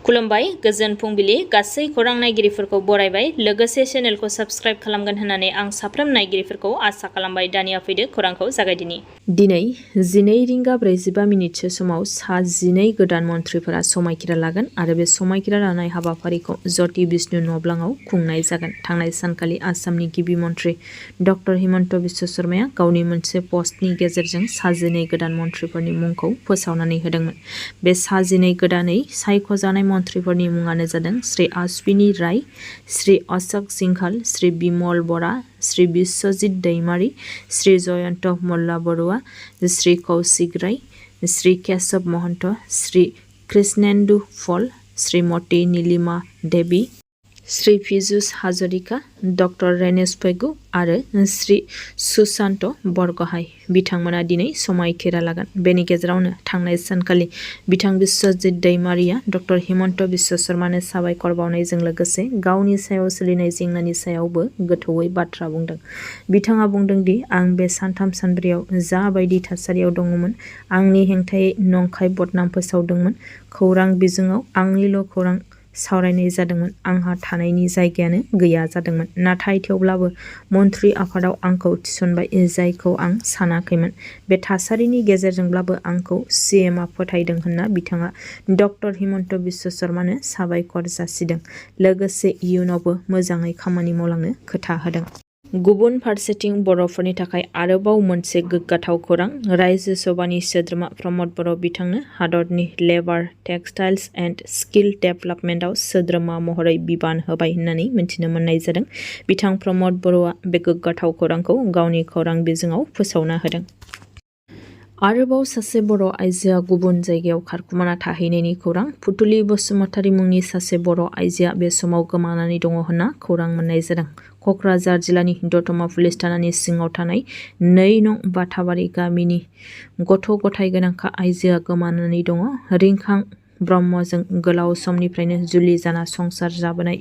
खुलुमबाय गोजोन फुंबिलि गासै खौरां नायगिरिफोरखौ बरायबाय लोगोसे चेनेलखौ साबस्क्राइब खालामगोन होननानै आं साफ्रोम नायगिरिफोरखौ आसा खालामबाय। दानिया फैदो खौरांखौ जागायदिनि। दिनै 12:45 समाव सा 12 गोदान मन्थ्रिफोरा समायखिरा लागोन आरो बे समायखिरा लानाय हाबाफारिखौ ज्योति बिष्णु नब्लाङाव खुंनाय जागोन। थांनाय सानखालि आसामनि गिबि मन्थ्रि डक्टर हिमन्त बिश्व शर्माया गावनि मोनसे पस्टनि गेजेरजों सा 12 गोदान मन्थ्रिफोरनि मुंखौ फोसावनानै होदोंमोन। बे सा 12 गोदानै सायख'जानाय मन्थ्रिफोरनि मुङानो जादों श्री अश्विनी राय, श्री अशोक सिंघल, श्री बिमल बरा, श्री बिश्वजित दैमारी, श्री जयंत मल्ल बरुवा, श्री कौशिक राय, श्री केशव महंत, श्री कृष्णेन्दु पल, श्रीमती नीलिमा देवी, श्री पीयूष हाजरिका, डक्टर रेनेश पेगु आरो श्री सुशांत बरगहाय बिथांमोना दिनै समायखिरा लागोन। बेनि गेजेरावनो थांनाय सानखालि बिथां बिश्वजित दैमारिया डक्टर हिमन्त बिश्व शर्मानो साबायखर बावनायजों लोगोसे गावनि सायाव सोलिनाय जेंनानि सायावबो गोथौयै बाथ्रा बुंदों। बिथाङा बुंदों दि आं बे सानथाम सानब्रैयाव जा बायदि थासारियाव दङमोन, आंनि हेंथायै नंखाय बदनाम फोसावदोंमोन। खौरां बिजोङाव आंनिल' खौरां सावरायनाय जादोंमोन। आंहा थानायनि जायगायानो गैया जादोंमोन। नाथाय थेवब्लाबो मन्थ्रि आफादाव आंखौ थिसनबाय, जायखौ आं सानाखैमोन। बे थासारिनि गेजेरजोंब्लाबो आंखौ सीएमआ फोथायदों होनना बिथाङा डक्टर हिमन्त बिश्व शर्मानो साबायखर जासिदों। लोगोसे इयुनावबो मोजाङै खामानि मावलांनो खोथा होदों। गुबुन फारसेथिं बर'फोरनि थाखाय आरोबाव मोनसे गोग्गाथाव खौरां। रायजो सभानि सोद्रोमा प्रमद बर' बिथांनो हादरनि लेबार, टेक्सटाइल्स एन्ड स्किल डेभेलपमेन्टआव सोद्रोमा महरै बिबान होबाय होननानै मिथिनो मोननाय जादों। बिथां प्रमद बर'आ बे गोग्गाथाव खौरांखौ गावनि खौरां बिजोङाव फोसावना होदों। आरोबाव सासे बर' आइजोआ गुबुन जायगायाव खारखुमाना थाहैनायनि खौरां। फुथुलि बसुमतारी मुंनि सासे बर' आइजोआ बे समाव गोमानानै दङ होनना खौरां मोननाय जादों। क'क्राझार जिल्लानि दतमा पुलिस थानानि सिङाव थानाय 2 नं बाथाबारि गामिनि गथ' गथाय गोनांखा आइजोआ गोमानानै दङ। रिंखां ब्रह्मजों गोलाव समनिफ्रायनो जुलि जाना संसार जाबोनाय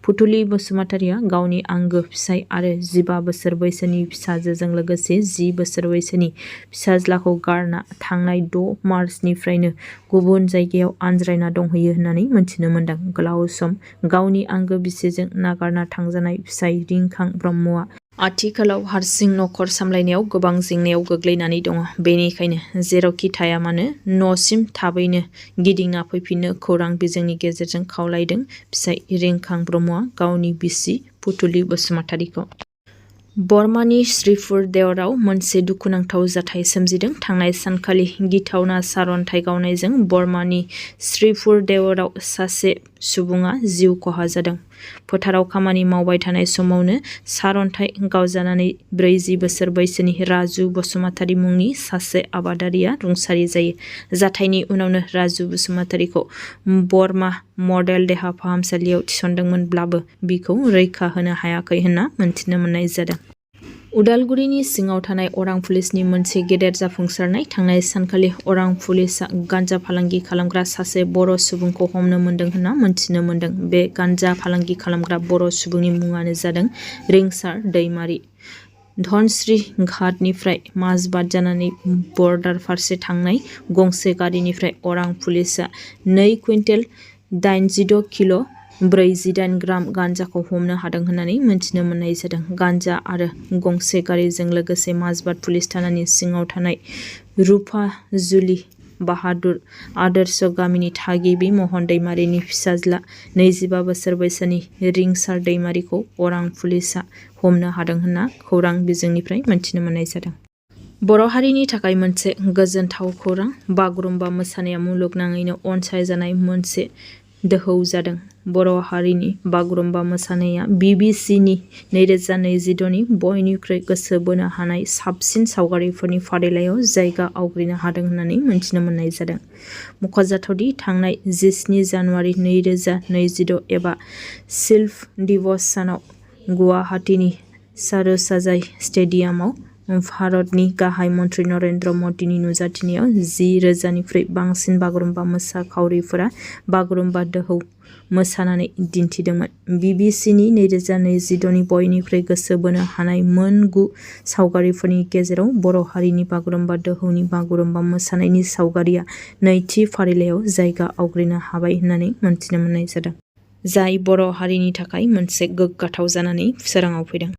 फुथुलि बसुमतारीया गावनि आंगो फिसाय आरो 15 बोसोर बैसोनि फिसाजोजों लोगोसे 10 बोसोर बैसोनि फिसाज्लाखौ गारना थांनाय 6 मार्चनिफ्रायनो गुबुन जायगायाव आनज्रायना दंहैयो होननानै मिथिनो मोन्दों। गोलाव सम गावनि आंगो बिसिजों नागारना थांजानाय फिसाय रिंखां ब्रह्मआ आथिखालाव हारसिं नखर सामलायनायाव गोबां जेंनायाव गोग्लैनानै दङ। बेनिखायनो जेरावखि थाया मानो न'सिम थाबैनो गिदिंना फैफिननो खौरां बिजोंनि गेजेरजों खावलायदों फिसाय रिंखां ब्रह्मआ गावनि बिसि फुथुलि बसुमतारीखौ। बर्मानि श्रीपुर देवराव मोनसे दुखुनांथाव जाथाय सोमजिदों। थांनाय सानखालि गिथावना सारअन्थाइ गावनायजों बर्मानि श्रीपुर देवराव सासे सुबुङा जिउ खहा जादों। फोथाराव खामानि मावबाय थानाय समावनो सारअन्थाइ गावजानानै 40 बोसोर बैसोनि राजु बसुमतारी मुंनि सासे आबादारिया रुंसारि जायो। जाथायनि उनावनो राजु बसुमतारीखौ बर्मा मडेल देहा फाहामसालियाव थिसनदोंमोनब्लाबो बिखौ रैखा होनो हायाखै होनना मिथिनो मोननाय जादों। उदालगुरिनि सिङाव थानाय अरां पुलिसनि मोनसे गेदेर जाफुंसारनाय। थांनाय सानखालि अरां पुलिसआ गान्जा फालांगि खालामग्रा सासे बर' सुबुंखौ हमनो मोन्दों होनना मिथिनो मोन्दों। बे गान्जा फालांगि खालामग्रा बर' सुबुंनि मुङानो जादों रिंसार दैमारी। धनस्री घाटनिफ्राय माजबाद जानानै बर्डार फारसे थांनाय गंसे गारिनिफ्राय अरां पुलिसआ 2 कुइन्टेल 86 किल' 48 ग्राम गान्जाखौ हमनो हादों होननानै मिथिनो मोननाय जादों। गान्जा आरो गंसे गारिजों लोगोसे माजबाद पुलिस थानानि सिङाव थानाय रुफाजुलि बाहादुर आदर्श गामिनि थागिबि महन दैमारिनि फिसाज्ला 25 बोसोर बैसोनि रिंसार दैमारिखौ अरां पुलिसआ हमनो हादों होनना खौरां बिजोंनिफ्राय मिथिनो मोननाय जादों। बर' हारिनि थाखाय मोनसे गोजोनथाव खौरां। बागुरुम्बा मोसानाया मुलुगनाङैनो अनसायजानाय मोनसे दोहौ जादों। बर' हारिनि बागुरुम्बा मोसानाया BBC-नि 2022नि बयनिख्रुइ गोसो बोनो हानाय साबसिन सावगारिफोरनि फारिलाइयाव जायगा आवग्रिनो हादों होननानै मिथिनो मोननाय जादों। मख'जाथावदि थांनाय 17 जानुवारि 2026 एबा शिल्प दिवस सानाव गुवाहाटीनि सारुसाजाई स्टेडियामाव भारतनि गाहाय मन्त्रि नरेन्द्र मदिनि नुजाथिनायाव 10,000निख्रुइ बांसिन बागुरुम्बा मोसाखावरिफोरा बागुरुम्बा दोहौ मोसानानै दिन्थिदोंमोन। बिबिसिनि 2026नि बयनिख्रुइ गोसो बोनो हानाय मोन 9 सावगारिफोरनि गेजेराव बर' हारिनि बागुरुम्बा दोहौनि बागुरुम्बा मोसानायनि सावगारिया नैथि फारिलाइयाव जायगा आवग्रिनो हाबाय होननानै मोनथिनो मोननाय जादों, जाय बर' हारिनि थाखाय मोनसे गोग्गाथाव जानानै सोराङाव फैदों।